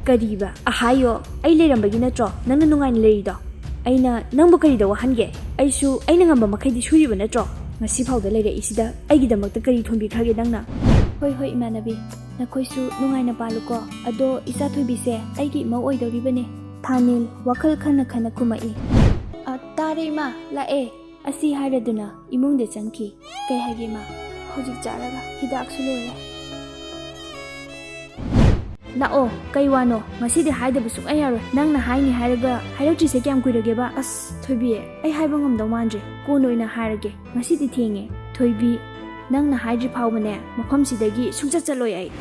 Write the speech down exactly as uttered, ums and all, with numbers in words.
ꯀꯔꯤꯕ? ꯑꯍꯥꯏꯌꯣ, ꯑꯩ ꯂꯩꯔꯝꯕꯒꯤ ꯅꯠꯇ꯭ꯔꯣ ꯅꯪꯅ ꯅꯨꯡꯉꯥꯏꯅ ꯂꯩꯔꯤꯗꯣ? ꯑꯩꯅ ꯅꯪꯕꯨ ꯀꯔꯤꯗ ꯋꯥꯍꯟꯒꯦ? ꯑꯩꯁꯨ ꯑꯩꯅ ꯉꯝꯕ ꯃꯈꯩꯗꯤ ꯁꯨꯔꯤꯕ ꯅꯠꯇ꯭ꯔꯣ? ꯉꯁꯤ ꯐꯥꯎꯗ ꯂꯩꯔꯛꯏꯁꯤꯗ ꯑꯩꯒꯤꯗꯃꯛꯇ ꯀꯔꯤ ꯊꯣꯟꯕꯤꯈ꯭ꯔꯒꯦ ꯅꯪꯅ? ꯍꯣꯏ, ꯍꯣꯏ, ꯏꯃꯥꯟꯅꯕꯤ, ꯅꯈꯣꯏꯁꯨ ꯅꯨꯡꯉꯥꯏꯅ ꯄꯥꯜꯂꯨꯀꯣ꯫ ꯑꯗꯣ ꯏꯆꯥ ꯊꯣꯏꯕꯤꯁꯦ ꯑꯩꯒꯤ ꯏꯃꯧ ꯑꯣꯏꯗꯧꯔꯤꯕꯅꯦ꯫ ꯊꯥꯅꯤꯜ ꯋꯥꯈꯜ ꯈꯟꯅ ꯈꯟꯅ ꯈꯨꯝꯃꯛꯏ꯫ ꯑ, ꯇꯥꯔꯦ ꯏꯃꯥ, ꯂꯥꯛꯑꯦ꯫ ꯑꯁꯤ ꯍꯥꯏꯔꯗꯨꯅ ꯏꯃꯨꯡꯗ ꯆꯪꯈꯤ꯫ ꯀꯩ ꯍꯥꯏꯒꯦ ꯏꯃꯥ? ꯍꯧꯖꯤꯛ ꯆꯥꯔꯒ ꯍꯤꯗꯥꯛꯁꯨ ꯂꯣꯏꯔꯦ꯫ ꯂꯥꯛꯑꯣ, ꯀꯩ ꯋꯥꯅꯣ? ꯉꯁꯤꯗꯤ ꯍꯥꯏꯗꯕ ꯁꯨꯡꯌꯥ ꯌꯥꯔꯣꯏ꯫ ꯅꯪꯅ ꯍꯥꯏꯅꯤ ꯍꯥꯏꯔꯒ ꯍꯥꯏꯔꯛꯇ꯭ꯔꯤꯁꯦ ꯀꯌꯥꯝ ꯀꯨꯏꯔꯒꯦꯕ? ꯑꯁ, ꯊꯣꯏꯕꯤ, ꯑꯩ ꯍꯥꯏꯕ ꯉꯝꯗꯧ ꯃꯥꯟꯗ꯭ꯔꯦ꯫ ꯀꯣꯟꯅ ꯑꯣꯏꯅ ꯍꯥꯏꯔꯒꯦ꯫ ꯉꯁꯤꯗꯤ ꯊꯦꯡꯉꯦ꯫ ꯊꯣꯏꯕꯤ, ꯅꯪꯅ ꯍꯥꯏꯗ꯭ꯔꯤ ꯐꯥꯎꯕꯅꯦ, ꯃꯐꯝꯁꯤꯗꯒꯤ ꯁꯨꯡꯆꯠ ꯆꯠꯂꯣꯏ ꯑꯩ꯫